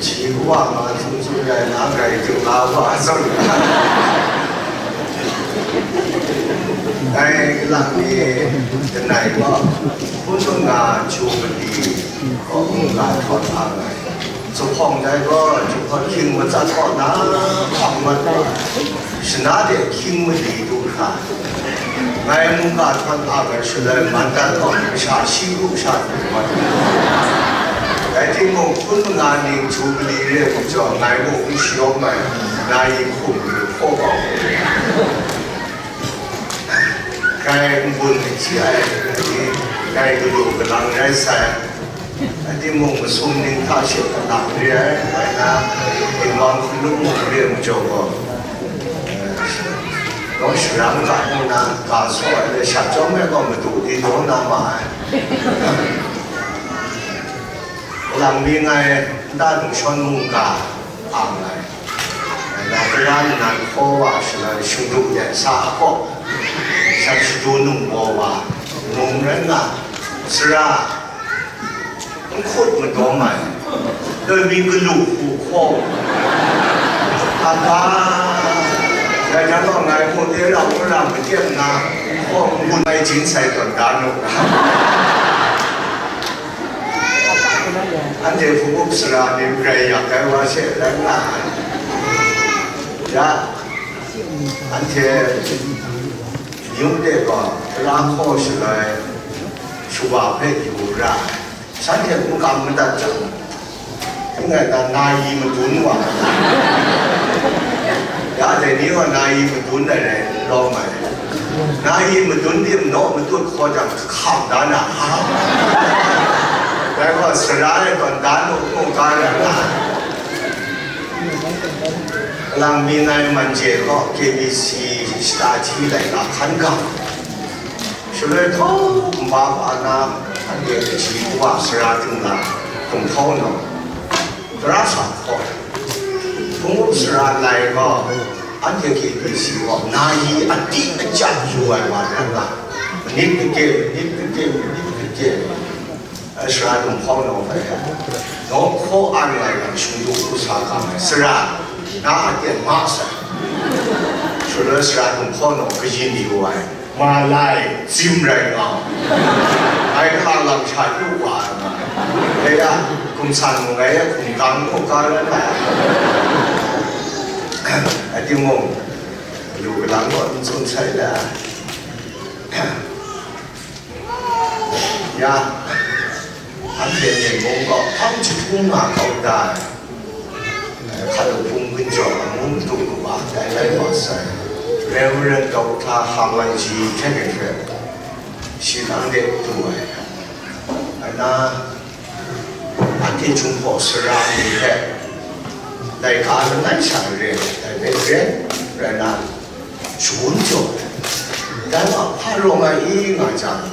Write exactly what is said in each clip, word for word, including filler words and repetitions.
Shi wa ma sum sum rai na, grai jung la wa sung. Dai lang ni, kanai gaw, hpun manga chyu mali, kaw mungga htawt ang ai. Zuphpawng dai gaw, zuphpawng hkying matsat kaw na, hpang mat wa, shana de hkying mali du hkra, ngai mungga htawt ang ai shaloi, man dat kaw, masha shi ru sha du mat. Rai timung, hpun manga ning chyu mali re ai majaw, ngai mung n shayawm ai, na yin hkum lu hkaw kau. Kai n-gun n hti ai, kai galu galang rai sai. Rai timung, masum ning hta she kalang re ai, rai na, ginwang hkrum mung re ai majaw gaw, nawng sharang ga nna, ga saw ai, shat chyawm ai gaw madu di daw na ma ai. Galang mi ngai, nta nungshawn mungga ang ai. Na tara nnan hkaw wa shaloi shingduk de sa a kaw, shat shadu num baw wa, num rai nga, sara, n hkut madawm ai, doi mi galu hku hkaw, aga, dai jang gaw ngai hpaw de rau n ra makyem nga, hkaw n gun ai jin sai tawn da nu. Anhte hpung up sara ni grai yak ai wa she rai nga ai. Ya, anhte yung de gaw, tara hkaw shaloi, shawa hpe yu ra ai. Shanhte hkungkam madat jang, n rai na, na yi madun wa, ya dai ni gaw na yi madun ai rai, lawm ai. Na yi madun tim naw matut hkaw jang, hkam da na, ha? Dai gaw, sara e tawn da nu, hkungga rai nga ai. Kalang mi ngai man je kaw K B C shata hti laika hkan gang. Shaloi htawm nba pa na, anhte kaji kawa sara ting la, hkum htau nau, tara sa hkaw, hpung up sara lai gaw, anhte K B C gaw, na yi atik aja yu ai wa rai nga, manit kade, manit kade, manit kade. Sara dum hkaw nau hpe, nawng hkaw an ai yang shingdu hku sa ga ai, sara, na a ten ma sai. Shaloi sara dum hkaw nau kayin yu ai, ma lai, zim rai nga, ai hka lam sha yu wa ai nga, dai a, gumsan mung ai a hkungkang hkungga rai nga ai. Rai timung, lu galang gaw n tsun sai la. Ya, anhte myen mung gaw hpang jahtum nga kau da ai, hkalup hpung gun jaw amu madu kaba dai lai wa sai, Reverend Doctor Haman Ji hte myen hpe, shi nang de du ai, ai na, anhte Jinghpaw sara ni hpe laika langai sha re ai, dai hpe re rai na, shagun jaw ai. Dai wa hpa rawng ai i nga jang,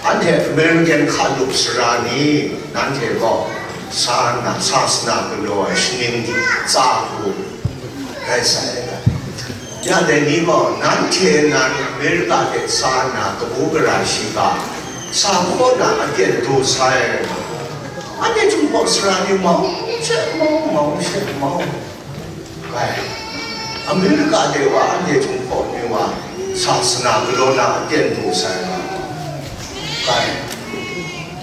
anhte American hkalup sara ni, nanhte gaw sa nna, sasana galaw ai shaning tsa hku rai sai ai. Ya dai ni gaw, nanhte nan America de sa nna, kabu gara shiga sa hkaw na aten du sai. Anhte Jinghpaw sara ni mau she mau, mau she mau. Bai, America de wa anhte Jinghpaw ni wa sasana galaw na aten du sai nga. Bai,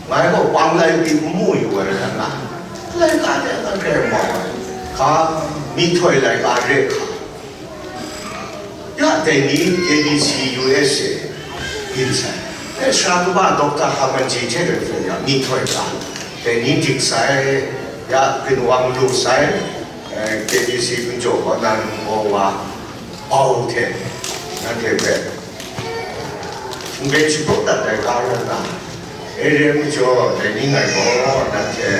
ngai gaw pang lai pyi n mu yu ai rai nga, laika de nang hkrai mau ai, hka myihtoi laika re hka. Ya dai ni K B C U S A byin sai. E, sara kaba Doctor Haman Ji hte rai hpe ya myihtoi ga, dai ni dik sai, ya ginwang lu sai, e, K B C gun jaw kaw na ningbaw wa bau hte, nanhte hpe n-gun shapraw dat ai ga rai nga, e, re ai majaw, dai ni ngai gaw nanhte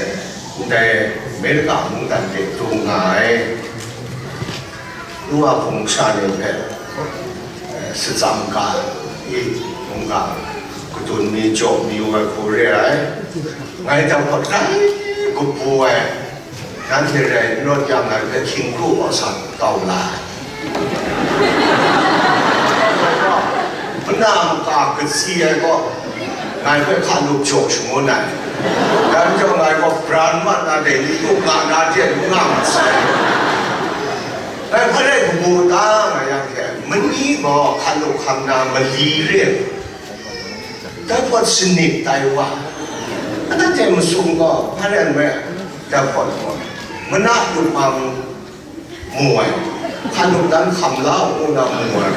ndai America mungdan de du nga ai. Nu wa hpung sha ni hpe, eh, shatsam ga i, mungga, kadun mi jaw mi wa hku re ai. Ngai jang hpaw grai kabu ai, nanhte rai n rawt yang, ngai hpe hkying kru awsa kau la ai. Mana maka katsi ai gaw, ngai hpe hkalup jaw shangun ai. Yan chyawm ngai gaw bran mat na dai ni tup nga na hte n nga mat sai. Ngai hpa rai kabu ta nga yang hte, mani gaw hkan lup hkam na mali re, dai pawt sanit tai wa, anhte masum gaw hpa rai nme, dai pawt gaw mana lup hkam mu ai, hkan lup dan hkam la u na mu ai,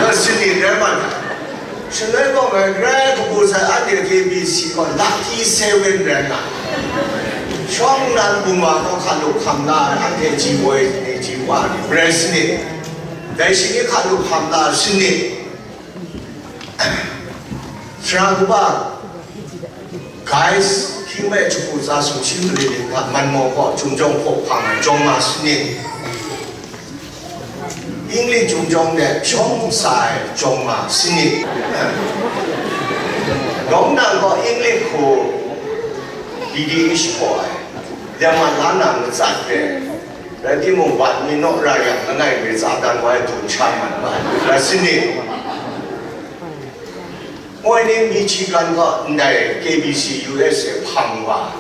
ga sanit rai mat ai. Shaloi gaw ngai grai kabu sai, anhte K B C gaw lucky seven rai nga. Shawng nnan bungwa gaw hkan lup hkam la ai, anhte ji woi ni ji wa ni, grai sanit. Dai shi ni hkan lup hkam la sanit. Sara kaba, guys, hkying me hkyu tsa sumshi mali ling hta man maw gaw, Chyum jawng hpaw hpang ai jawng ma sanit. English Chyum jawng de shawng sa ai jawng ma sanit. Dawng nang gaw English hku D D H hpaw ai, lem mat la na matsat de, rai timung, bat mi naw ra yang, langai mi tsa dan wa ai dun sha mat ma ai, rai sanit. Moi ning mi chi kan gaw ndai K B C U S A hpang wa,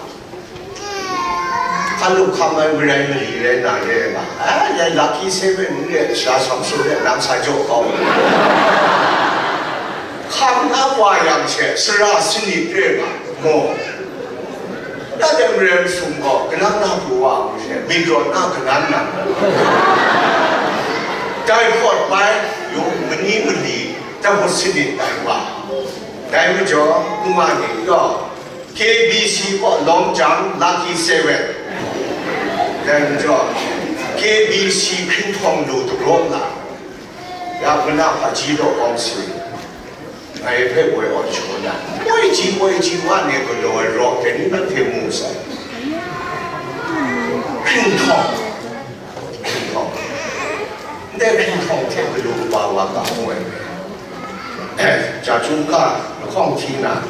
hkan lup hkam ai marai mali rai na re ai ga, ai, dai lucky seven n re, sara Samson de nang sa jaw kau. Hkam na wa yang she, sara sanit re ga, maw? Dai marai masum gaw, kanan na pru wa mu she, myit rawt na kanan na. Dai hpawt bai, yung mani mali, dai hpawt sanit dai wa. Dai majaw, nwa ni gaw, K B C kaw lawm jang, lucky seven. Dai majaw, K B C hkringhtawng lu dagraw nga, ya mana hpaji daw kawng si, ngai hpe woi awn shaw na, woi ji, woi ji, wa ne galaw ai raw, dai ni nanhte mu sai. Hkringhtawng, hkringhtawng, ndai hkringhtawng hte galu kaba wa ga mu ai. Jahtum ga lahkawng hti na,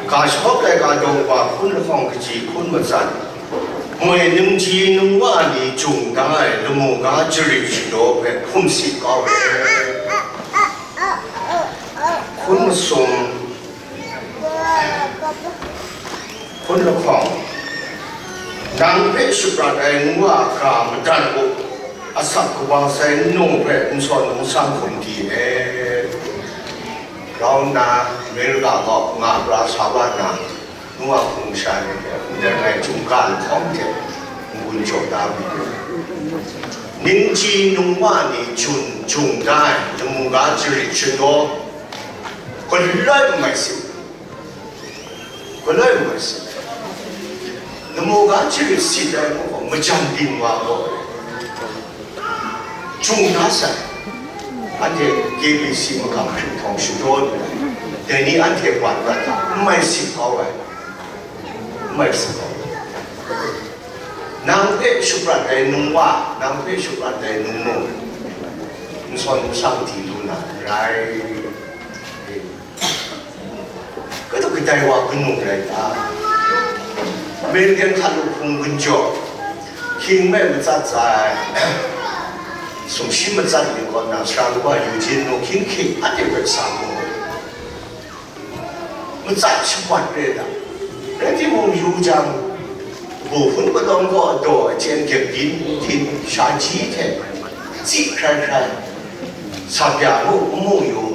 ga shawk ai ga dawng wa hkun lahkawng kaji hkun matsat, moi ningji ningwa ni jung da ai lamu ga jarit shadaw hpe hkum si kau ai. Hkun masum, hkun lahkawng, nang hpe shaprat ai nwa ga madat u, asak kawa sai nnu hpe n sawn n sang hkum di e. Grau nna, Amerika gaw nga pra sa wa nna, nu a hpung sha ni hte ndai ngai chyum ga lahkawng hte n-gun jaw da mi ai. Ningji ningwa ni jun jung da ai lamu ga jarit shadaw, galoi n mai sit, galoi n mai sit. Lamu ga jarit sit ai gaw majan byin wa gaw, jung da sai. Anhte K B C magam hkringhkawng shadaw lu ai, dai ni anhte wan rat hta, n mai sit kau ai, n mai sit kau ai. Nang hpe shaprat ai nungwa, nang hpe shaprat ai nungnu, n sawn n sang di lu na n rai. Kadu kadai wa kanu rai ta? American hkalup hpung gun jaw, hkying me matsat tsa ai, sumshi matsat ni kaw na, sara kaba Eugene nu hkying hkying anhte hpe sa mu ai. Matsat shapwat re ta? Rai timung, yu jang, bu hpun palawng kaw daw ai chyen gyep din din, shaji hte, tsi hkrai hkrai, sa bya mu, n mu yu.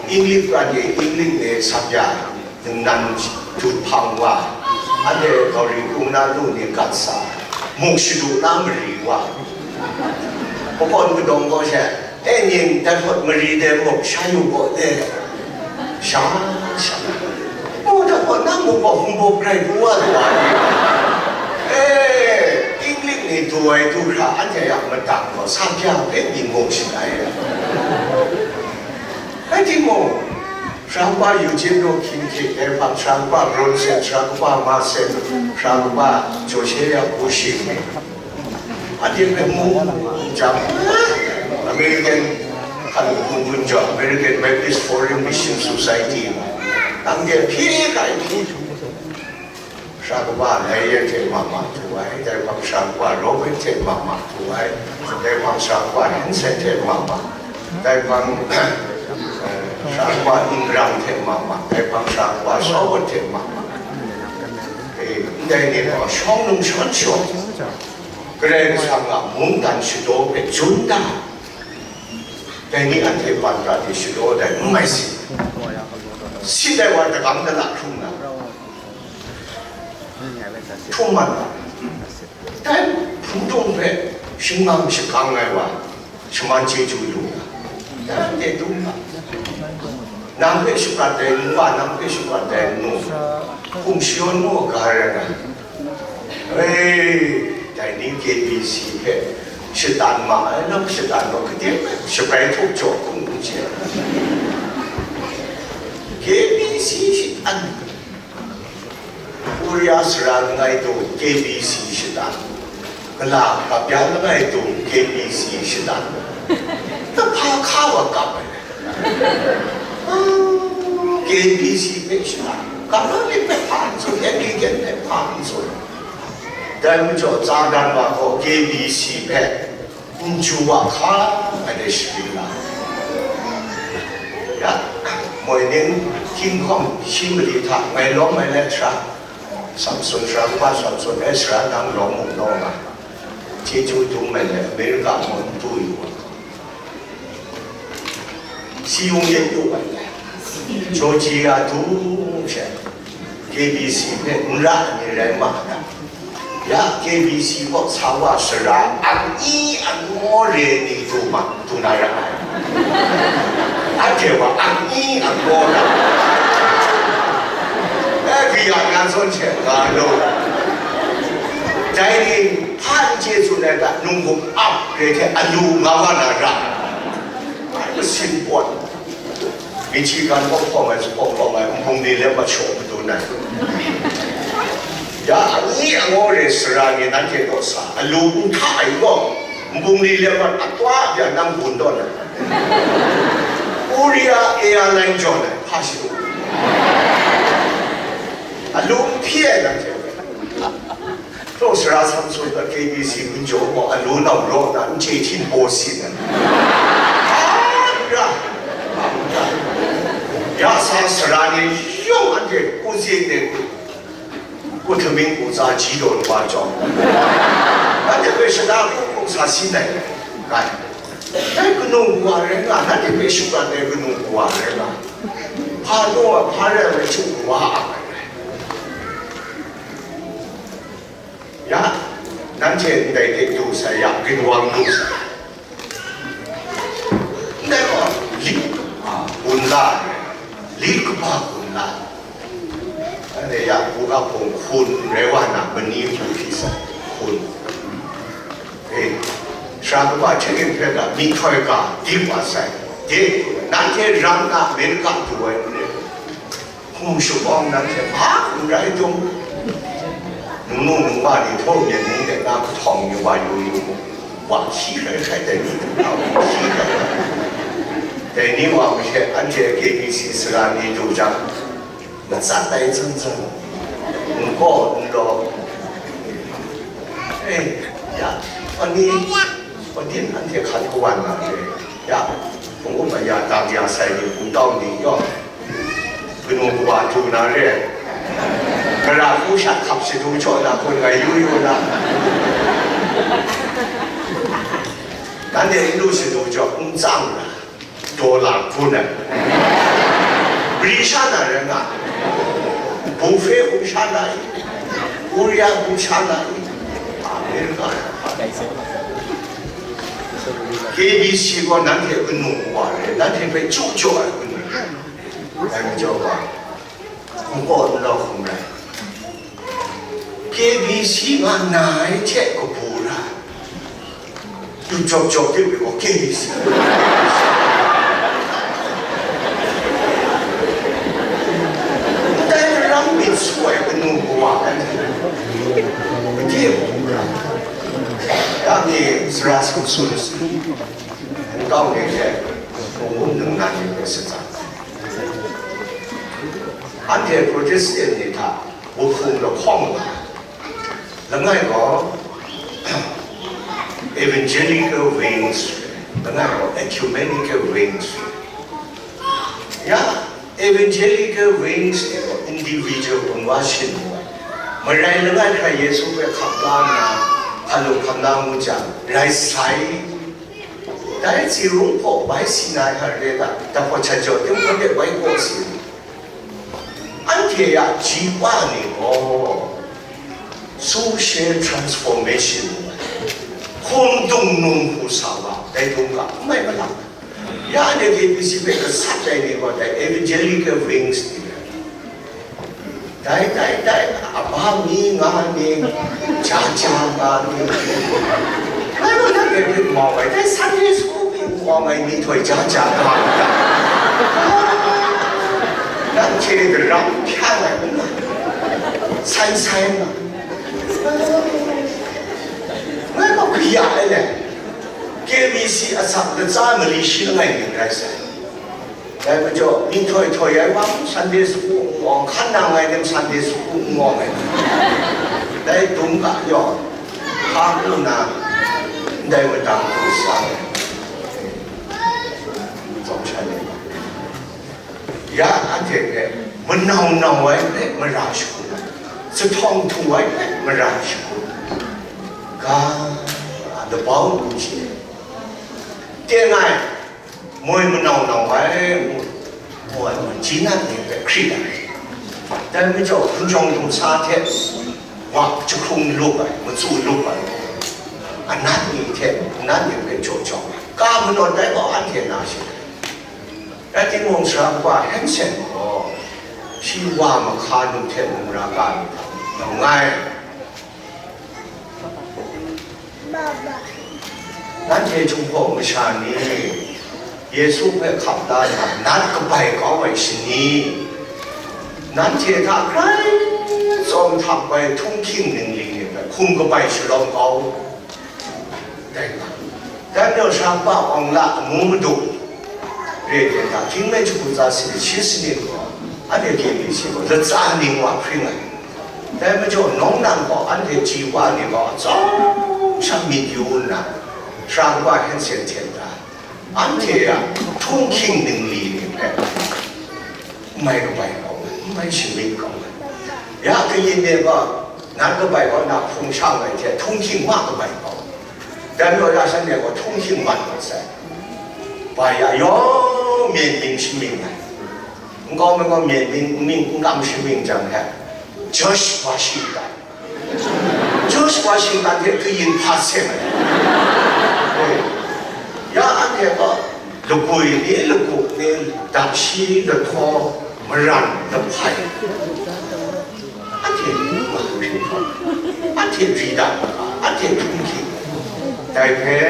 Inglik pran e, Inglik ni sa bya ningnan dut hpang wa, anhte gauri hkung na lu ni gat sa, muk shadu na mari wa, hpakawn kadawn gaw she, e ning, dai hpawt mari de muk sha yu gaw de, sha, sha, muk dai hpawt na muk gaw hpung baw grai pru wa lu ai. E, Inglik ni du ai du hkra anhte a madang gaw sa bya hpe byin muk shalai ai. Rai timung, sara kaba Eugene nu hkying hkying, dai hpang sara kaba Bronson, sara kaba Marcel, sara kaba Josiah Cushing ni, anhte hpe mu jang, American hkalup hpung gun jaw, American Baptist Foreign Mission Society, anhte hpyi hkai hpyi. Sara kaba Lyon hte ma ma du ai, dai hpang sara kaba Robert hte ma ma du ai, dai hpang sara kaba Hanson hte ma ma, dai hpang, eh, Wa Ingram hte ma ma, dai hpang sha wa Shawut hte ma ma. Eh, ndai ni gaw shawng num shaman shawng. Karai Kasang a mungdan shadaw hpe jun da. Dai ni anhte ban prat de shadaw dai n mai si. Sit ai wa dagang dala hkrung na. Htum mat na. Dai hpung htum hpe shangang shagang ai wa, shaman chyeju lu na. Dai anhte dum na. Nang hpe shaprat ai nu wa, nang hpe shaprat ai nu. Hkum shayawn mu ga rai na. Hei, dai ni K B C hpe shatan ma ai lam shatan ma, kade shabai htup jaw hkum n chye ai. K B C shatan. Korea sara langai taw K B C shatan. Gala gap ya langai taw K B C shatan. Tahpa hka wa kap ai. K B C hpe shana, Karai hpe hpa n tsun, Anglican hpe hpa n tsun. Dai majaw, tsa dan wa gaw K B C hpe n chyu wa hka ai dai sharin la. Ya, moi ning hkying hkawm shi mali hta ngai lawm ai let sha, Samson sara kaba Samson e sara nang lawm mu lawm nga. Chyeju dum ai let America mung n du yu wa. Si yung yen du ai. Georgia du she, K B C hpe n ra ai ni rai ma ta? Ya, K B C kaw sa wa sara akni angaw re ni du ma, du na ra ai. Anhte wa akni angaw ra. E, kaya na zawn she nga lu. Dai ni hpa n chye tsun ai ta, nunggup ap re hte alu nga wa na ra. Ai, masin pawt. Michigan kaw hkawm ai, hkawm hkawm ai, nbung ni lem mashaw madun ai. Ya, akni angaw re sara ni nanhte kaw sa, alu n hta ai gaw, nbung ni lem mat atwa bya nang gun tawn ai. Korea Airline jawn ai, hpa shi u. Alu n hpyi ai nanhte. Hpraw sara Samson gaw K B C hpung jaw gaw alu nau raw na n chye htin baw si na. Hpa n ra, hpa n ra. Ya sa sara ni yawng anhte ku zin de ku, ku htaming ku tsa ji daw na wa jawng, anhte hpe shada ku ku sa si nai, kai. Dai kanu kawa rai nga, nanhte hpe shaprat ai kanu kawa rai nga. Hpa naw ai, hpa rai ai, hkyu kawa a ai rai. Ya, nanhte ndai hte du sai, ya, ginwang du sai. Ndai gaw, lit, a, gun la ai, lit kaba gun la ai. Anhte ya, bu a hpung hkun rai wa na, mani hku hpyi sai, hkun. E, sara kaba hte yin hpe na, myihtoi ga, dip wa sai, de, nanhte ram na, Amerika du ai n rai. Hkum shabawng nanhte hpa n rai tung, nungnu nungwa ni htaw myen mung de na kahtawng ni wa yu yu mu, wa hkyi hkrai hkrai dai ni hta wa hkyi hkrai hkrai. Dai ni wa mashe anhte K B C sara ni du jang, matsat ai zan zan, n gaw n law. E, ya, ani, atin anhte hkan kawan na re, ya, hpung up aya, dang ya sai ni, hpung tau ni, yaw. Kanu kawa du na re ai. Gara hku shat hkap shadu jaw na hkun ngai yu yu na. Nanhte n lu shadu jaw, n tsang na. Daw la hkun ai. Bri sha na rai nga. Buffet hku sha na i. Korea hku sha na i. America. K B C gaw nanhte kanu kawa re, nanhte hpe chyu jaw ai kanu. Dai majaw gaw, n kaw n lau hkum rai. K B C nga na ai hte kabu ra, lu jawk jawk de gaw K B C. Ndai maram myit su ai kanu kawa ai hte, gade hkum rai. Ya mi sara sung sun, nkau ni hte, hpung hkum ningnan ni hpe shada. Anhte Protestant ni hta wuhpung lahkawng nga, langai gaw evangelical wings, langai gaw ecumenical wings. Ya, evangelical wings ni gaw individual conversion ngu ai. Marai langai hkrai Yesu hpe hkap la nna, hkalu hkam la ngu jang, rai sai. Dai tsi rung hpaw bai si na ai hta re ga, dahpaw hta jaw tim hpang de bai kaw si. Anhte a ji wa ni gaw social transformation ngu ai. Hkum dung num hku sa wa, dai dung ga n mai malang. Ya anhte K B C hpe gasat ai ni gaw dai evangelical wings ni rai. Dai, dai, dai, a ba mi nga ni, ja ja nga ni. Ngai gaw nanhte hpe mau ai, dai Sunday school hpe mau ai myihtoi ja ja nga ni. Nanhte daram hpya ai n nga, sai sai nga. Ngai gaw kaya ai le, K B C asak latsa mali shi langai ni rai sai. Dai majaw, myihtoi htoi ai wa, Sunday school n ngawng, hkan nang ai nem Sunday school n ngawng ai. Dai dung ga yaw, hpa ngu na, ndai matang hku sa ai. Tsawm sha ni, ya anhte hpe manau nau ai hpe mara shagu, zahtawng htu ai hpe mara shagu, ga, labau lu hte, teng ai, moi manau nau ai ngu, ngu ai, ngu, ji nat ni hpe hkrit ai. Dai majaw, hpunjawng dumsa hte wa jahkrung lup ai, matsu lup ai, anat ni hte anat ni hpe jaw jawng ai, ka manawn dai gaw anhte na shi ai. Rai timung, Sara kaba Hensen gaw, shi wa mahka nu hte mung ra ga ni hta ngai. Nanhte Jinghpaw masha ni Yesu hpe hkap la nna, nat kabai kau ai shani, nanhte hta grai tsawm htak bai htunghking ningli ni hpe hkum kabai shalawm kau. Dai nga, dai majaw, Sara kaba Awng La amu madu, re ai hta, hkying mi jahku tsa sanit shi sanit gaw, anhte K B C gaw latsa ning wa hpring ai. Dai majaw, nawng nang gaw anhte ji wa ni gaw atsawm sha myit yu nna, Sara kaba Hensen hte nna, anhte a htunghking ningli ni hpe n mai kabai kau ai, n mai shamyit kau ai. Ya kayin ni gaw, nat kabai kaw na hpung sha ai hte htunghking ma kabai kau ai. Dai majaw, ya shan ni gaw htunghking mat mat sai. Bai ya yawng myen ning shamying ai. Nkau mi gaw myen ning, ning n kam shamying jang hte, George Washington, George Washington hte kayin hpa seng ai. Ya anhte gaw lagwi ni, lagup ni, dakshi, lahtaw, maran, lahpai, anhte ni ma hkrit hkau, anhte ri da, anhte hkrit hkrit. Dai hpe,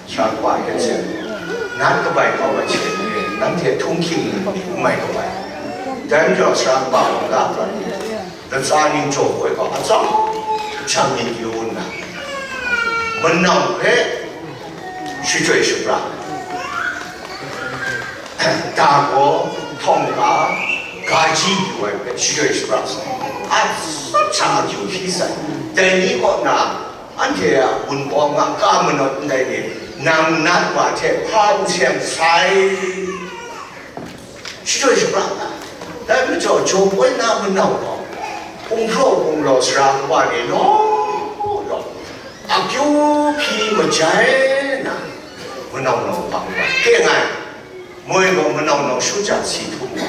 Sara kaba Hensen, nat kabai kau ai hte, nanhte htunghking ni n mai kabai. Dai majaw, Sara kaba Awng La prat ni, latsa ning jaw koi gaw atsawm sha myit yu nna, manau hpe shachyoi shapra, da gaw, htawng ga, ga ji yu ai hpe shachyoi shapra sai, atsawm sha akyu hpyi sai. Dai ni kaw na, anhte a wunpawng a ka manawt ndai ni, nang nat wa hte hpa n seng sai. Shachyoi shapra nga, dai majaw, jaw poi na manau gaw, hpung hpraw hpung law sara kaba ni law law, akyu hpyi majai na, manau nau hpang wa teng ai, moi gaw manau nau shu ja si htum wa.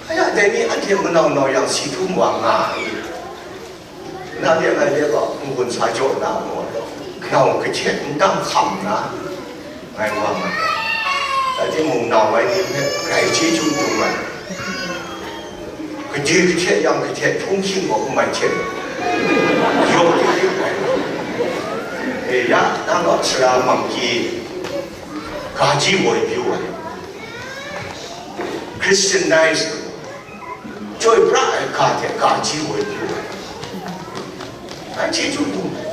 Kaya dai ni anhte manau nau yang si htum wa nga ai. Na de ngai de gaw n-gun sa jaw na gaw, nau kahtet n dang hkam nna, ngai wa mat ai. Rai timung, nau ai ni hpe grai chyeju dum ai. Gade kahtet yang kahtet htunghking gaw n mai hte, yaw dik dik ai. E ya, nang gaw sara mangki, ga ji woi pyu ai, Christianize, chyoi pra ai ga hte ga ji woi pyu ai. Ngai chyeju dum ai.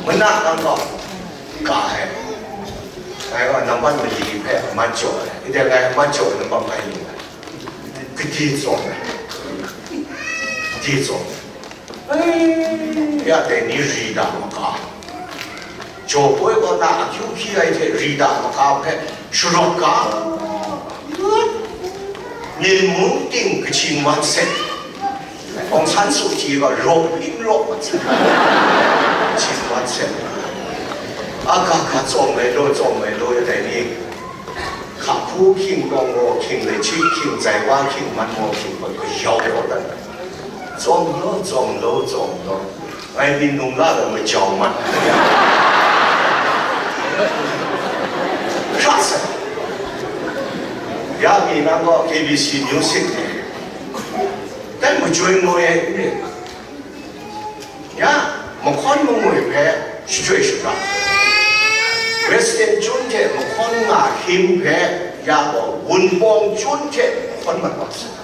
Mana nang gaw ga ai. Ngai gaw nambat mali hpe amat jaw ai. Ndai ngai amat jaw ai nambat hpai lu ai. Gade tsawm ai. Gade tsawm ai. Ai, ya dai ni ri da maka, jaw poi kaw na akyu hpyi ai hte ri da maka hpe sharawt ga, Myin mung ting kaching wan set, Aung San Suu Kyi gaw raw byin raw wan set, kaching wan set. Aga ga tsawm ai law, tsawm ai law, ya dai ni, hka hku hkying, kawng gaw hkying, lechik hkying, zaiwa hkying, man gaw hkying, gaw kayau kayau dat. Tsawm law, tsawm law, tsawm law. Ngai byin nung la gaw majau mat. Hkra sai. Ya mi nang gaw K B C Music ni, dai majoi ngoi ai n ring. Ya, mahkawn mangoi hpe shachyoi shaprat. Western chyun hte mahkawn nga hkying hpe, ya gaw Wunpawng chyun hte mahkawn mat wa sai.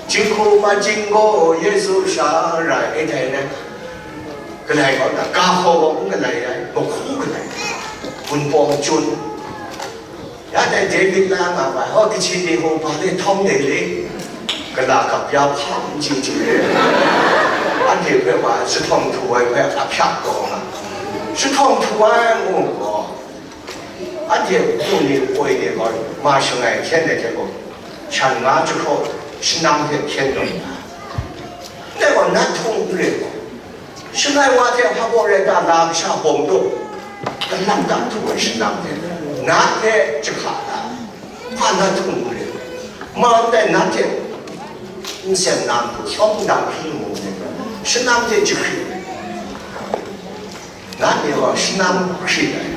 Jinghku majing gaw Yesu sha rai, e dai rai. Galai gaw na, ga hkaw gaw n galai ai, mahku galai. Wunpawng chyun. Ya dai David la nga ma, oh, kachyin de hkawm hpa de htawng de le, gala gap ya hpa n chye chye de, anhte hpe wa, jahtawng htu ai hpe ahpyak taw nga, jahtawng htu ai ngu gaw, anhte hpung ni poi ni gaw, ma shangai hkyen ai hte gaw, shan nga jahkraw shanam hte hkyen taw nga, ndai gaw nat htung n ring gaw, Shangai wa hte hpa baw rai ta, la kasha bawng daw, galam da htu ai shanam hte, nat hte jahka da, hpa nat htung n ring, ma ndai nat hte nsen na hku, shawng ndang hkri mu ai, shanam hte jahkrit ai, nat ni gaw shanam hkrit ai.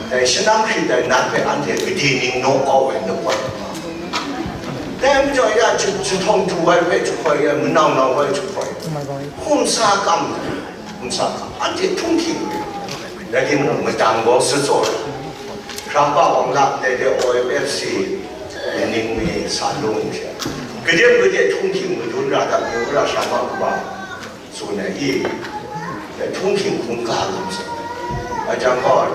Dai shanam hkrit ai nat hpe anhte gade ning naw kau ai, naw kau ai. Dai majaw ya, ju-, jahtawng htu ai hpe jahkoi ai, manau nau ai jahkoi, hkum sa kam, hkum sa kam, anhte htunghking, rai timung, madang gaw zatsaw ai. Hkrampa Wang Lap ndai de O M F C, ning mi sa lung hte, kadem gade htunghking madun ra dat, myu ra sha ma kaba. Tsun ai i, htunghking hkungga lam sai. Ajang gaw,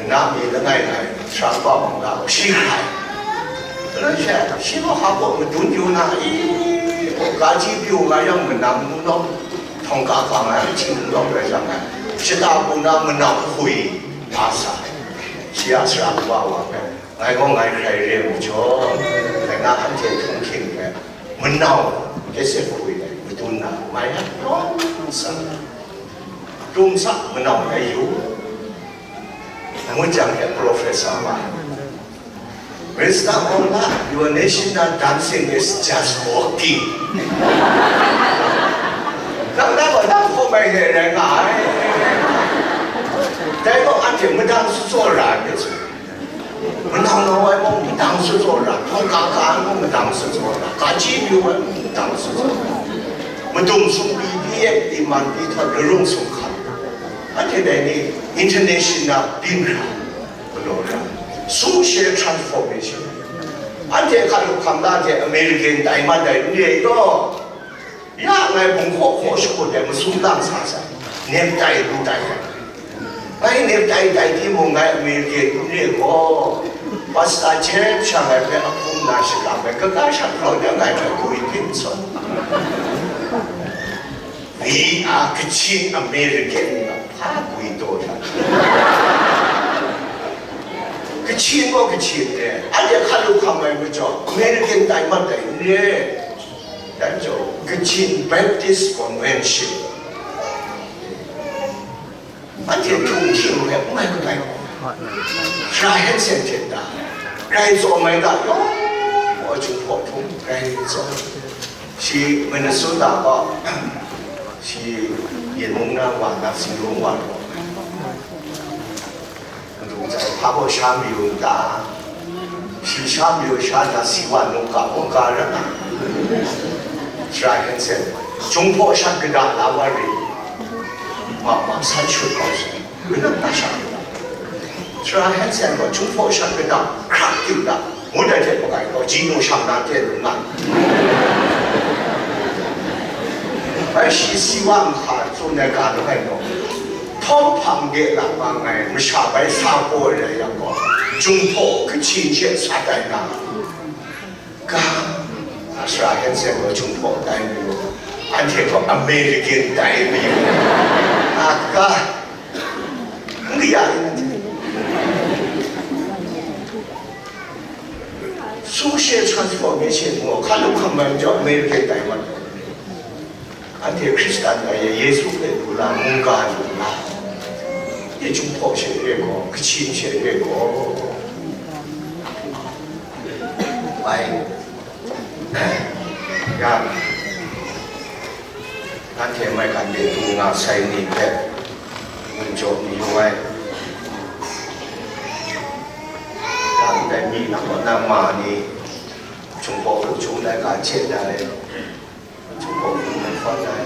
na mi langai ngai, Hkrampa Wang Lap shi hkrai. Langai she, shi gaw hpa baw madun yu na i, ga ji pyu nga yang, manam n lawm, htawng ga ga nga yang, hting n lawm rai jang ai, shata hku na manau hkui, a sa ai. Shi a sara kaba wa hpe, ngai gaw ngai hkrai re ai majaw, dai na anhte htunghking hpe, manau kese hkui ai madun na mai ai, yawng sa, tum sa, manau ai yu, ngut jang hte professor wa, Mister Ong na, your national dancing is just walking. Nang na gaw nang hkawm ai hte rai nga ai. Dai gaw anhte madang tsawra ai myit su. Manau nau ai mung madang tsawra, hkawng ga ga ai mung madang tsawra, ga ji pyu ai mung madang tsawra, madum sumpi, pyi ep, pyi man, pyi htawt, larung sumhkam, anhte dai ni international byin hkra galaw ra, social transformation. Anhte hkalup hkam la hte American tai mat ai n re ai gaw, ya ngai bunghkaw hkaw shakut ai masum lang sa sai, nep tai lu tai ai. Ngai nep tai tai timung, ngai American n re gaw, pasta jep sha ngai hpe ahkum na shakap ai, kaga sha grau de ngai hpe gwi hpyin sawn. We are Kachin American, hpa gwi taw sha. Kachin gaw Kachin re, anhte hkalup hkam ai majaw, American tai mat ai n re. Dan jaw, Kachin Baptist Convention. Anhte htunghking hpe n mai kabai gaw, Sara Hanson hte da, grai tsawm ai ga yawng gaw, Jinghpaw htung grai tsawm. Shi Minnesota gaw, shi yin mung na wa na, si lung wa na, madu jai hpa gaw sha mayu n ta? Shi sha mayu sha na, si wa nu ga mung ga rat na? Sara Hanson, Jinghpaw shat kata la wa rit, ma ma san shut kau sai, kanang na sha kata. Sara Hanson gaw Jinghpaw shat kata hkrak yu da, ngut ai hte makaw gaw, ji nu shang na ten lu nga. Bai shi si wa nhka tsun ai ga langai gaw, htawm hpang de lam nga ai masha bai sa paw ai rai yang gaw, Jinghpaw Kachin she sa tai na, ga, Sara Hanson gaw Jinghpaw tai mayu, anhte gaw American tai mayu, a ga, n kaya rin anhte. Social transformation mung, hkan lu hkam ai majaw, America tai mat ai. Anhte Hkristan ai Yesu hpe lu la, mungga lu la, ye Jinghpaw she re gaw, Kachin she re gaw, bai, ya, nanhte maigan de du nga sai ni hpe, ngun jaw mayu ai. Ya, ndai mi na, na ma ni, Jinghpaw hku jung laika hte dai, Jinghpaw hku mahkawn ai,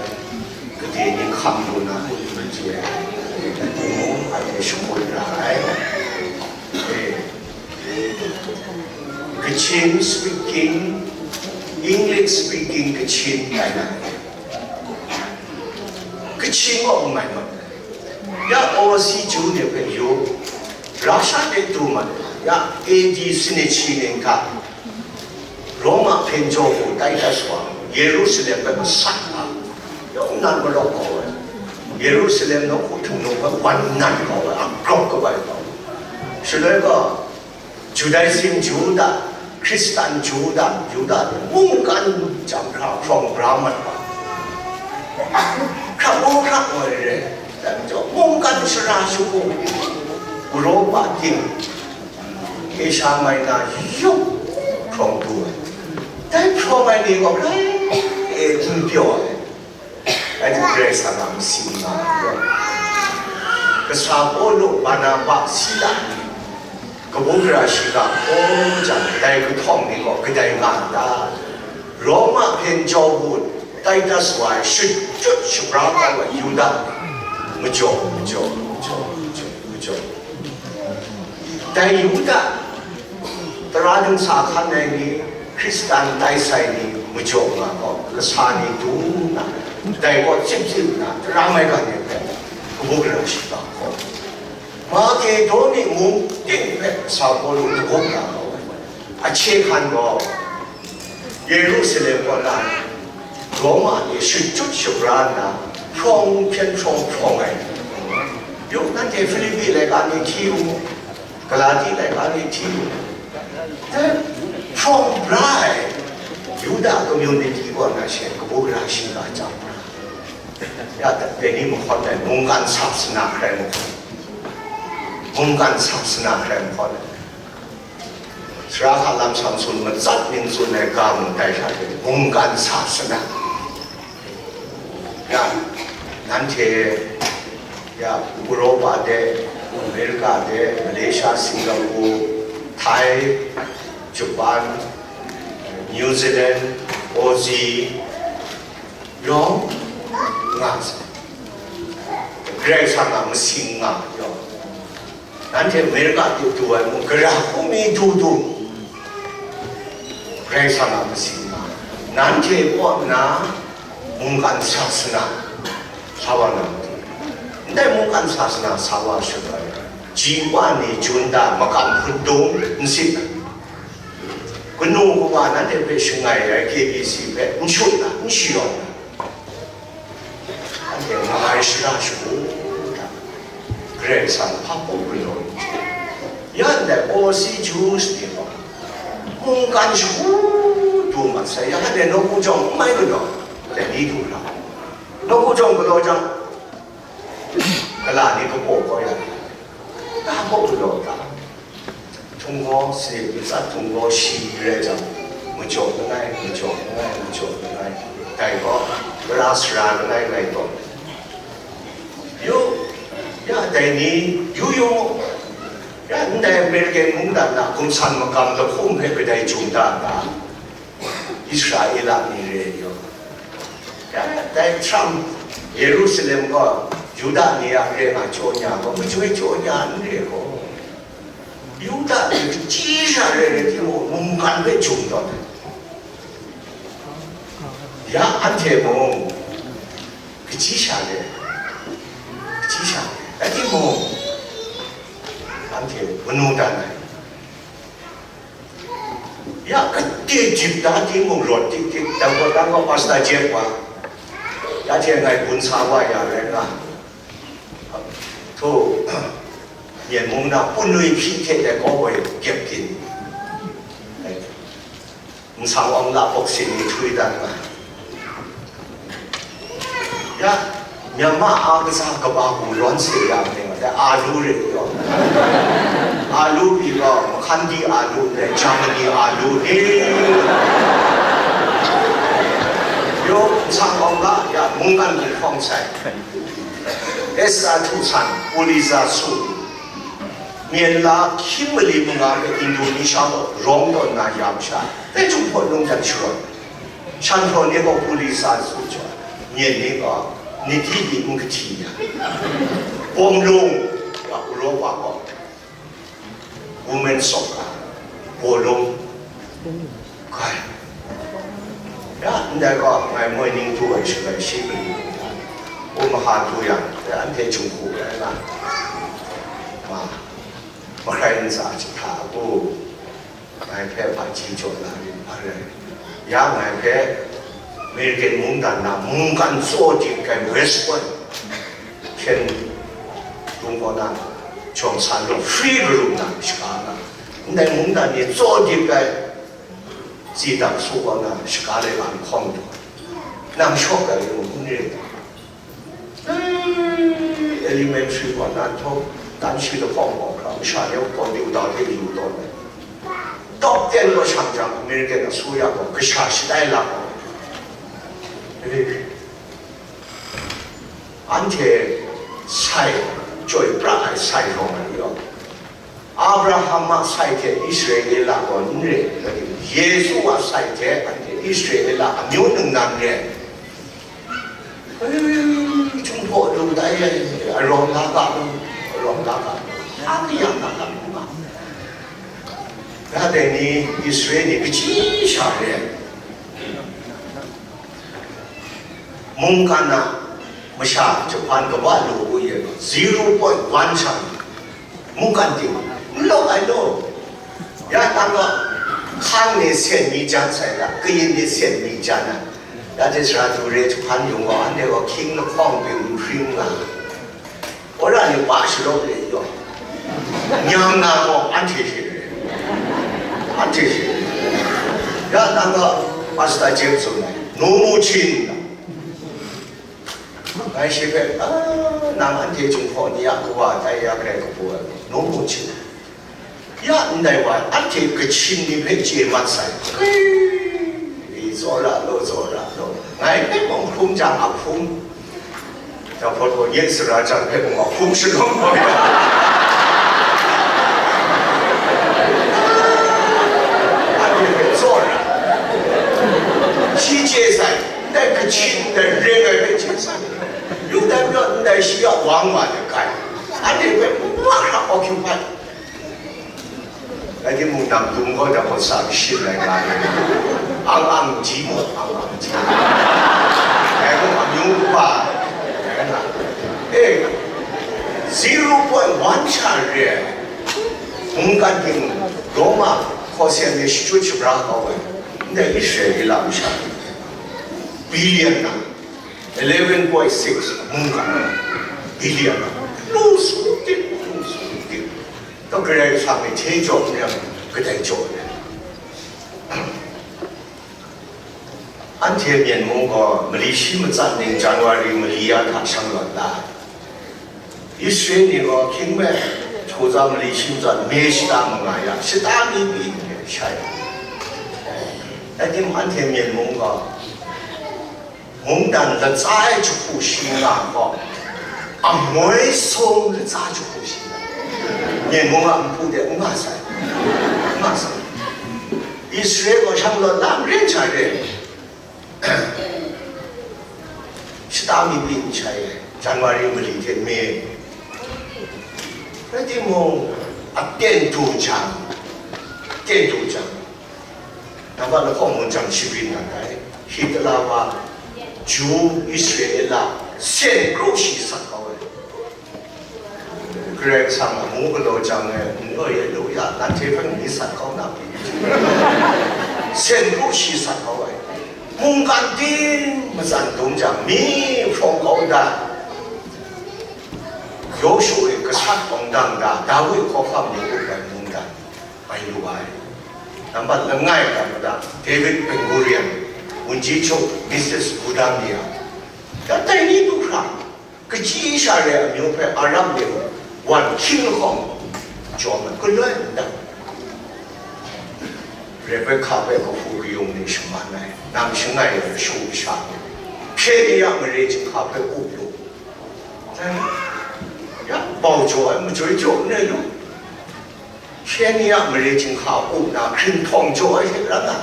gade ni hkam lu na hku lu lu chye ai, dai timung, anhte shangun ra ai. Eh, Kachin speaking, English speaking Kachin tai na, Kachin gaw n mai mat ai. Ya, overseas Jew ni hpe yu, Russia de du mat, ya, A D sanit shi ning hta, Roma hpyen jaw bu Titus wa, Yerusalem hpe masat nga, yawng nan marawk kau ai, Yerusalem nawku htung num hpe wan nan kau ai, a graup kabai kau ai. Shaloi gaw, Judaism Jew da, Hkristan Jew da, Yuda ni mungkan chyam hkra hkrawng bra mat wa, hkra mu hkra ngoi re, dai majaw mungkan shara shagu, Europa ting, Asia Minor yung hkrawng du ai. Dai hkrawng ai ni gaw grai e n pyaw ai. Anhte Karai Kasang a masin nga ai. Kasa Pawlu, Barnaba, Sila ni kabu gara shiga hkaw jang, dai kahtawng ni gaw kadai nga n ta? Roma hpyen jaw bu Titus wa e shut jut shabra kau ai Yuda, majaw, majaw, majaw, majaw, majaw. Dai Yuda tara dingsa hkan ai ni, Hkristan tai sai ni majaw nga gaw, kasa ni du nna, dai gaw tsip tsip nna, tara maigan ni hpe kabu gara shiga hkaw, Makedoni mung ting hpe sa Pawlu dagup na kau ai. Ahkye hkan gaw, Yerusalem kaw na Roma ni shut jut shabra nna, hprawng hpyen hprawng hprawng ai. Yu, nanhte Hpilipi laika ni hti u, Galati laika ni hti u, dai hprawng bra ai Yuda community kaw na she kabu gara shiga chyam ra. Ya, dai ni mahkawn ai, mungkan sasana hkrai mahkawn, mungkan sasana hkrai mahkawn ai. Sara hka lam Samson matsat ning tsun ai ga mung dai hta e, mungkan sasana. Ya, nanhte, ya, Europa de, America de, Malaysia, Singapore, Thai, Japan, New Zealand, Aussie, yawng nga sai. Karai Kasang a masin nga yawng. Nanhte America du du ai mung, gara hku mi du du, Karai Kasang a masin nga. Nanhte kaw nna mungkan sasana sa wa na matu. Ndai mungkan sasana sa wa shut ai, ji wa ni jun da makam hput dung n sit ai. Kanu kawa nanhte hpe shangai ai K B C hpe n shut na, n shayawng na. Anhte nga ai shara shagu hta, Karai Kasang hpa hpung galaw ai. Ya ndai Aussie Jews ni gaw, mungkan shagu du mat sai, ya anhte nawku jawng n mai galaw, dai ni du hkra, nawku jawng galaw jang, kala ni kapaw kau ya, na kaw galaw ta? Htung gaw, sanit matsat htung gaw shi rai jang, majaw langai, majaw langai, majaw langai. Dai gaw, tara sara langai ngai taw. Yu, ya dai ni, yu yu, ya ndai American mungdan na gumsan magam lahkum hpe kadai jung da n ta? Israela ni re yaw, ya, dai Trump, Yerusalem gaw Yuda ni a re nga jaw nya gaw, majoi jaw nya n re gaw, Yuda ni chyi sha re re timung, mungkan hpe jung tawn ai. Ya anhte mung, kachyi sha re, kachyi sha re, rai timung, anhte manu dan ai. Ya, kade jip da timung rawt tik tik, dang gaw, dang gaw, Pastor Jeff wa, ya hte ngai bun sa wa ya rai nga. Hto, Myen mung na Punwi hpyi hte dai kaw woi gyep gin. Nsang awng la boxing ni htwi dan nga. Ya, Myanmar a kasa kaba hku rawn se ya myit, dai alu re yaw. Alu pyi gaw, Makandi alu, dai Germany alu, he. Yo, nsang awng la, ya, mungkan ni hkawng sai. Esther htu san, Pulitzer su, myen la hkying mali manga hpe Indonesia gaw rawng tawn na ya masha, dai Jinghpaw Lung jan sharawt. Shan htaw ni gaw Pulitzer su jaw, myen ni gaw, ni di ni n kahti ya. Bawm lung, wa Europa gaw, Women Soccer, bawlung, kai. Ya, ndai gaw, ngai moi ning tu ai shaloi shi mali, o maha tu yang, ya, anhte Jinghku rai nga, ma, mahkrai ntsa jahta a ku, ngai hpe hpaji jaw na rin hpa rai. Ya, ngai hpe American mungdan na mungkan tsaw dip ai West Point, hpyen dung kaw na, jawng san gaw free karum na shaga nga, ndai mungdan ni tsaw dip ai, tsindam su kaw na shaga lai ga lahkawng du, nang shawk ai yu n re. Elementary kaw na htaw, dan shi lahkawng gaw hkra masha ni gaw diu da hte yu tawn ai. Top ten kaw shang jang, American asuya gaw kasha shatai la gaw, anhte sai, chyoi pra ai sai rawng ai yaw. Abraham a sai hte Israela gaw n re, Yesu a sai hte anhte Israela amyu ningnan re. Ei, Jinghpaw Lung dai, arawng la ga lu, arawng la ga lu, a kayang na lam lu nga. Ya dai ni Israel ni kaji sha re ai. Mungkan a masha Japan kaba lu u ye, zero point one sha mungkan ting, n law ai law. Ya nang gaw, hkang ni sen mi jan sai da, kayin ni sen mi jan ai. Ya hte sara du re, Japan yung gaw, anhte gaw hkying lahkawng bing n hpring nga. Wora ni pa shalawm le yaw, nyam na gaw anhte hte re, anhte hte re. Ya nang gaw Pastor James tsun ai, nu mu hchin, ngai shi hpe, "Ah, nang anhte Jinghpaw ni a kawa tai ya grai kabu ai, nu mu hchin." Ya ndai wa, anhte kachin ni hpe chye mat sai. Hei, tsawra law, tsawra law. Ngai hpe mung hkrum jang a hkrum. Jahpawt gaw nye sara jang hpe mung a hkrum shalawm gaw ya. Anhte hpe tsawra. Shi chye sai, ndai kachin, ndai reng ai hpe chye sai. Yu dai majaw, ndai shi a wang wa de kai. Anhte hpe mahkra occupy. Rai timung, nang dum gaw dai gaw sa shim ai nga ai. Ang ang ji mu, ang ang ji. Ngai gaw amyu kaba, ngai na. Eh, zero point one sha re ai. Mungkan ting, Roma hkaw seng ni shachyut shabra kau ai. Ndai Israela masha ni, billion na, eleven point six mungkan, billion na. Lu su tit, lu su tit. Kaw Karai Kasang e hte jaw n yang, kadai jaw ai. Anhte Myen mung gaw mali shi matsat ning January mali ya hta shang lawt la ai. Israel ni gaw hkying me, hkyu za mali shi matsat me shata manga ya, shata mi pyi n re shai. Rai timung, anhte Myen mung gaw, mungdan latsa ai jahku shi nga gaw, amoi sung latsa jahku shi nga. Myen mung a npu de n nga sai, n nga sai. Israel gaw shang lawt lam rin sha re, shata mi pyi n shai, January mali hte me. Rai timung, aten du jang, aten du jang, nambat lahkawng mung jang shabyin dat ai. Hitler wa, Jew Israela, sen kru shi sat kau ai. Karai Kasang amu galaw jang e, n-, oi, aleluya, nanhte hpe n-, myit sat kau na pyi, sen kru shi sat kau ai. Mungkan ting matsan dum jang, mi hprawng kau da, Yawshu e gasat awng dang da, Dawi hkawhkam ni up ai mungdan mai lu ai. Nambat langai hta mada David Ben-Gurion, ဝန်ကြီးချုပ် Missus Gudamia, dai ni du hkra, kaji sha re amyu hpe Arab ni wan hkying lahkawng, jaw mat galoi ndat. Rebecca hpe kahpu kayung ni shaman ai, nang shangai ai kashu kasha ni, hpye ni a mare jinghka hpe up lu, ya, bau jaw ai majoi jaw n rai lu. Hpye ni a mare jinghka up na, hkring htawng jaw ai hte ran na,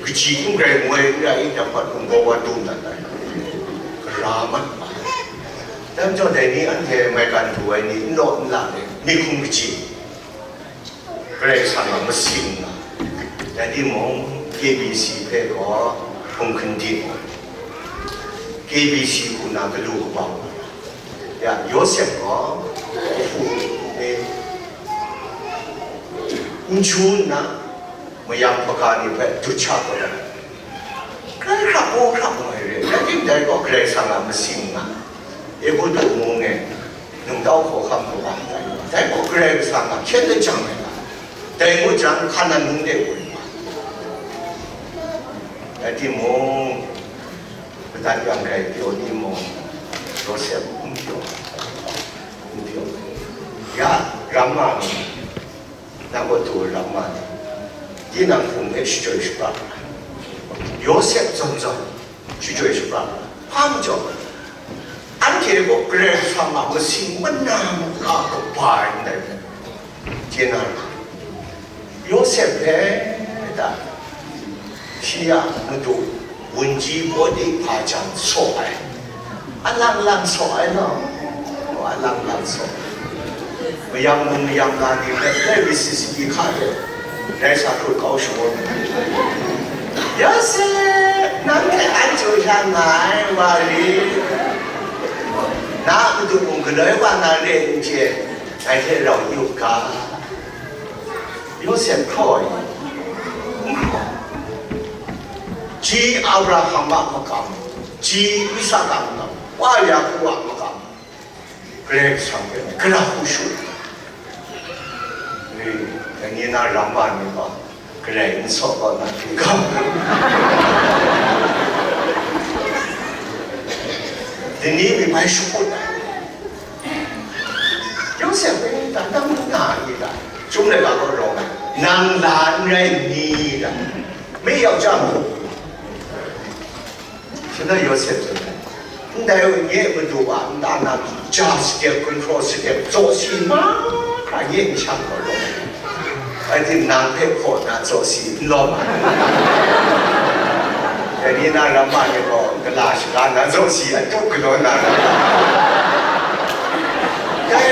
kaji n rai ngoi n rai, dai hpa nunggaw wa dum dat ai, gara mat ma ai. Dai majaw, dai ni anhte maigan du ai ni n law n la ai, myi hkum kaji, Karai Kasang a masing nga. Dai timung, K B C hpe gaw hkum hkindin, K B C hku na galu kabau, ya, Yawsep gaw kahpu ni n chyu nna, mayam hpaga ni hpe dut sha kau ai. Hkrai hkrap, hkrai hkrap nga ai re, rai timung, dai gaw Karai Kasang a masing nga. Egutu mung e, nungtau hkawhkam kaw wa ndai wa, dai gaw Karai Kasang a hkyen lajang ai ga, dai ngut jang, Hkanan mung de woi wa. Rai timung, madat yang grai pyaw ni mung, Yawsep n pyaw, n pyaw. Ya, ramma ni, na gaw du ramma ni, tinang hkum hpe shachyoi shapra, Yawsep zawn zawn shachyoi shapra, hpa majaw, anhte gaw Karai Kasang a masing mana maka kaba ai ndai hpe, tinang Yawsep hpe ta, shi a madu, wunji Potiphar jan saw ai, alang lang saw ai law, alang lang saw ai. Mayam num mayam na ni hpe, dai V C C P hka de, dai sa hkrut kau shagun ai. Yawsep, nang hte an chyu sha nga ai wa ri? Na a madu mung galoi wa na re n chye, ngai hte rau yu ga. Yawsep hkraw ai, n hkraw. Ji Abraham a makam, ji Isak a makam, wa Yaku a makam, Karai Kasang hpe gara hku shu. Ni, dai ni na ramma ni gaw, Karai n saw gaw na hte gaw, dai ni mi bai shakut ai. Yawsep hpe, "Dang dang n na i ta? Chyum laika kaw rawng ai, nang la n rai n ni ta? Mei yau chyam u," shi na Yawsep tsun ai. "Ndai u, nye madu a nta na, ja sadep, gunhpraw sadep, tsaw si mahkra nye n shang gaw rawng ai. Rai timung, nang hpe hpaw na tsaw si n lawm ai." Dai ni na ramma ni gaw, gala shaga na tsaw si a tup galaw na ra. Dai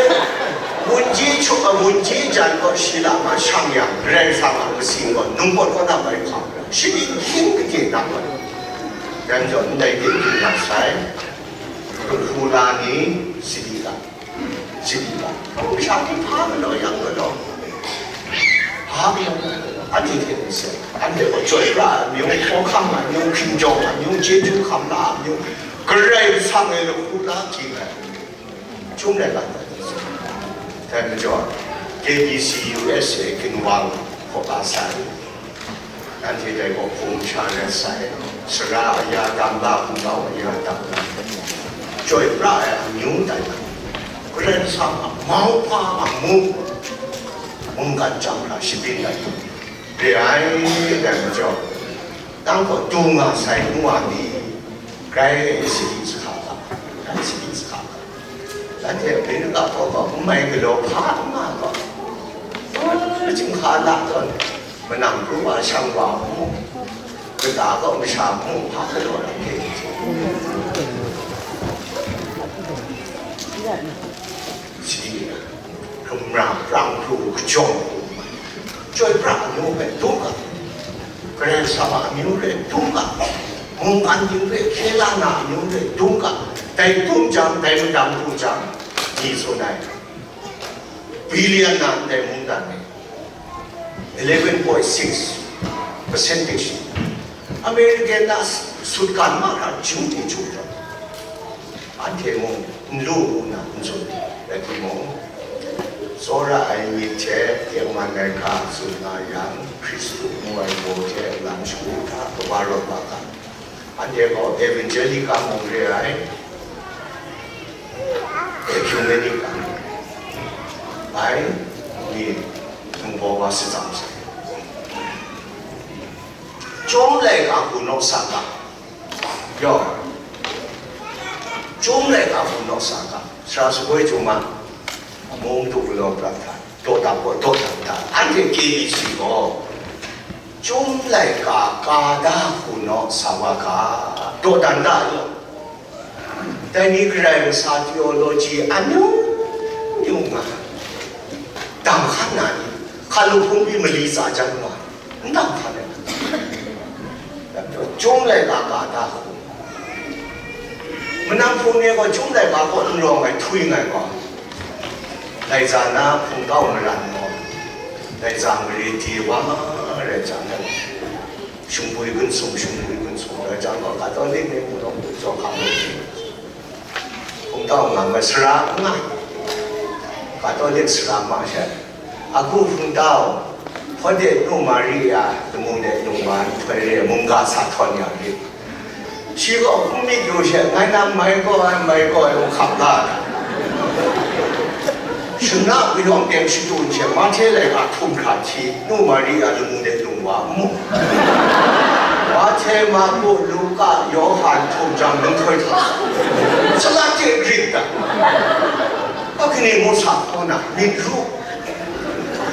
wunji chu-, a, wunji jan gaw shi lam a shang yang, Karai Kasang a masing gaw nungpawt kaw na bai hkam ra, shani hkying gade na gaw, dai majaw ndai de du na sai, hku la ni, sadi la. Sadi la, hkum sha hte hpa galaw yang galaw, hpa galaw, anhte hte n seng, anhte gaw chyoi pra ai amyu, hkawhkam ai amyu, hkinjawng ai amyu, chyeju hkam la ai amyu, Karai Kasang e lahku la hkying ai amyu, chyum laika hta n seng. Dai majaw, K B C U S A Ginwang hkawhkam sai. Nanhte dai gaw hpung sha rai sai, sara aya dam la, hpungtau aya dam la, chyoi pra ai amyu tai na, Karai Kasang a mauhpa a mu, mungkan chyam hkra shabyin ai, re ai, dai majaw, nang gaw du nga sai, ngu wa mi, grai sadi sahka ga, grai sadi sahka ga. Nanhte Amerika gaw gaw n mai galaw hpa n nga gaw, o, chyinghka na tawn, manang pru wa shang wa mu, kata gaw masha mu hpa galaw na hte, sadi, hkrum ra, prang hkru, kajawng hkru, chyoi pra amyu hpe dum ga, Karai Kasang a amyu hpe dum ga, mungkan ting hpe hkye la na amyu hpe dum ga, dai dum jang, dai madang du jang, ni tsun ai, billion na ndai mungdan e, eleven point six percentage, American na sutgan mahkra jum ni jum jang, anhte mung n lu ngu nna n tsun, rai timung, Tsawra ai myit hte tengman ai ga tsun nga yang, Hkristu ngu ai baw hte lam shagu hta kaba rawt wa ga. Anhte gaw Evangelica mung re ai, Ecumenical ai ni ningbaw wa shatsam sai. Chyum laika hku naw sa ga, yaw, chyum laika hku naw sa ga, sara shapoi chyum a, amu madu galaw prat hta, dawdan gaw dawdan da, anhte K B C gaw, chyum laika ka da hku naw sa wa ga, dawdan da yaw. Dai ni Karai Kasang theology amyu myu nga, dang hkan na ni, hkan lu hpung pyi mali tsa jan wa, n dang hkan ai. Chyum laika ka da hku. Manang hpung ni gaw chyum laika kaw n rawng ai, htwi ngai gaw, lai tsa na hpung kau maran gaw, lai tsa mare di wa ma rai jang, shungpui gun sung, shungpui gun sung rai jang gaw, Katolik ni mung nawng hpung jaw hkam ai. Hpung tau nga masara n nga, Katolik sara ma she, a hku hpung tau, hpawt de nu Maria lamu de lung wa nhtoi re mungga sa htawn ya rit. Shi gaw hpung myit yu she, ngai nang mai gaw ai, mai gaw ai, ngu hkap la ai. Shana kuyawng teng shadun she, Mahte laika htum hkra hti, nu Maria lamu de lung wa n mu. Mahte, Marku, Luka, Yawhan htum jang, nhtoi hta, salat de grit da. A kani ngu sa hkaw na, myit ru.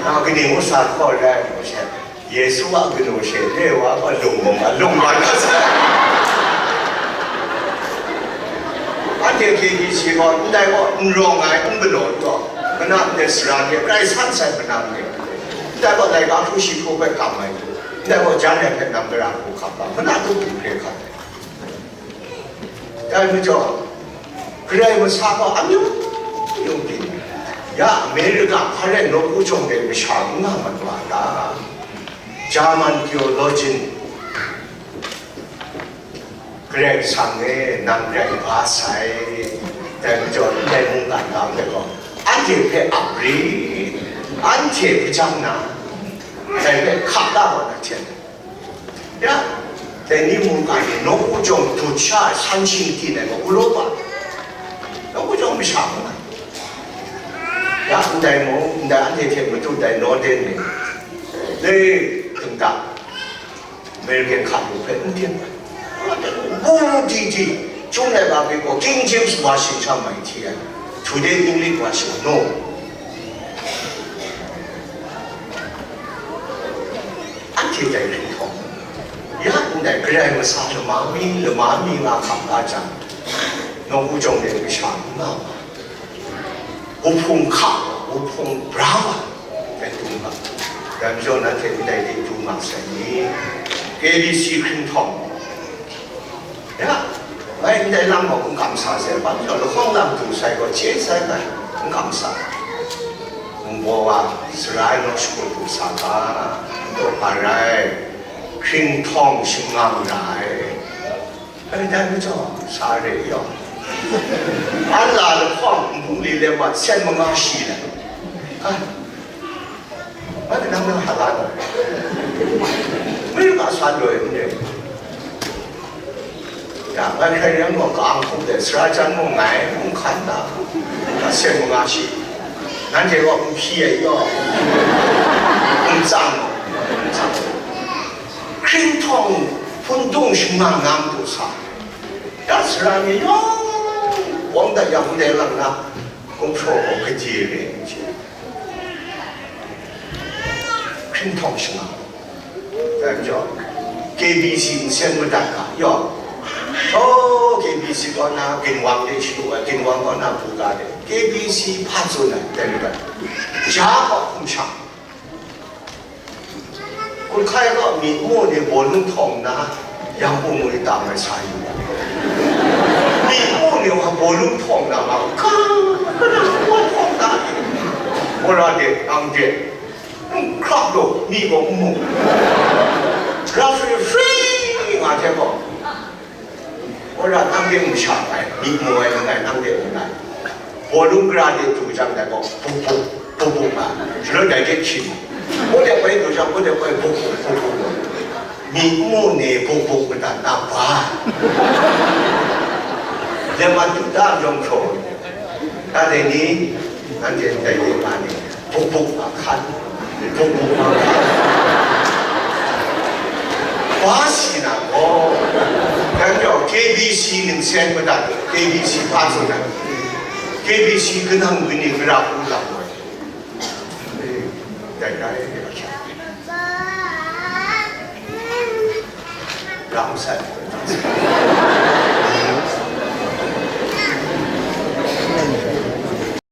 A kani ngu sa hkaw rai, ngu she, Yesu a kanu she le wa gaw lung mung a lung wa na sa. Anhte K B C gaw ndai gaw n rawng ai, n galaw gaw, manam de sara de, Karai San sai manam de, ndai gaw laika hkru shi hkru hpe kam ai, ndai gaw jan ai hpe nang gara hku hkap ga, mana tup hkru hkre hkap ai. Dai majaw, Karai Masa gaw amyu myu byin, ya America hpa rai nawku jawng de masha n nga mat wa ta? German theologian, Karai Kasang e nang rai ba sai, dai majaw ndai mungkan ga hpe gaw, anhte hpe ap rit, anhte hpajang na, dai hpe hka da wa na hten. Ya, dai ni mungkan ni nawku jawng dut sha ai san shing tin ai gaw, Uropa nawku jawng masha mung ai. Ya, ndai mung, ndai anhte hte matut ai Northern ni, le, hkungga, American hka lu hpe n tim ai. Ngu di di, chyum laika hpe gaw King James Version sha mai hti ai. Today English Version, no. Anhte dai hkrit hkawm, ya ndai Karai Masa lama mi, lama mi nga hkam la jang, nawku jawng de masha n nga wa, wuhpung hka, wuhpung bra wa, dai du nga, dai majaw nanhte ndai de du nga sai ni? K B C hkring htawng, ya, ngai ndai lam gaw n kamsa sai, hpa majaw lahkawng lam du sai gaw chye sai ngai, n kamsa. Ningbaw wa, sarai naw shakut du sa ga, n taw hpa rai, hkring htawng shangang ra ai. Dai, dai majaw, sa re yaw. An la lahkawng nbung li le mat, sen manga shi le. Ai, Bai kanang na hala na. Mei ga sa loi n re. Ya, ngai hkrai yang gaw ka-ang hkum de, sara jan mung ngai, mung hkan na. Ka seng manga shi. Nanhte gaw n hpyi ai yaw. N tsang, n tsang. Hkring htawng hpundung shangang nga matu sa. Ya, sara ni yawng wang dat yang ndai lang na, gumhpraw gaw kaji re n chye. Hkring htawng shangang. Dai majaw, K B C nsen madat ga, yaw. Oh, K B C kaw na ginwang de shalu ai, ginwang kaw na buga de. K B C hpa tsun ai, dai madat. Ja kaw hkum shang. Hkun hkai kaw myi nmu ni bawlung htawng nna, yang hpung mu ni tam ai sa yu ai. Myi nmu ni wa bawlung htawng nna, nga ka, ka na, wa htawng nna, wora de, ang de, N hkrap law, myi gaw n mu. Ra swi hpring nga hte gaw, wora nang de n sha ai, myi mu ai langai nang de n rai. Bawlung gara de du jang dai gaw, buk buk, Buk buk nga, shaloi dai hte hkying. Mung de hpai du jang, mung de hpai buk buk, buk buk. Myi n mu ni buk buk madat na ba. Lam ma du da jawng hkraw. Da de ni, nanhte dai de ma ni, buk buk ma hkan. Buk buk ma hkan. Ba si na gaw, dan jau K B C ningsen madat, K B C pa tsun ai. K B C kanang bini gara hku lam ai. Dai, dai, dai, dai. Ram sai.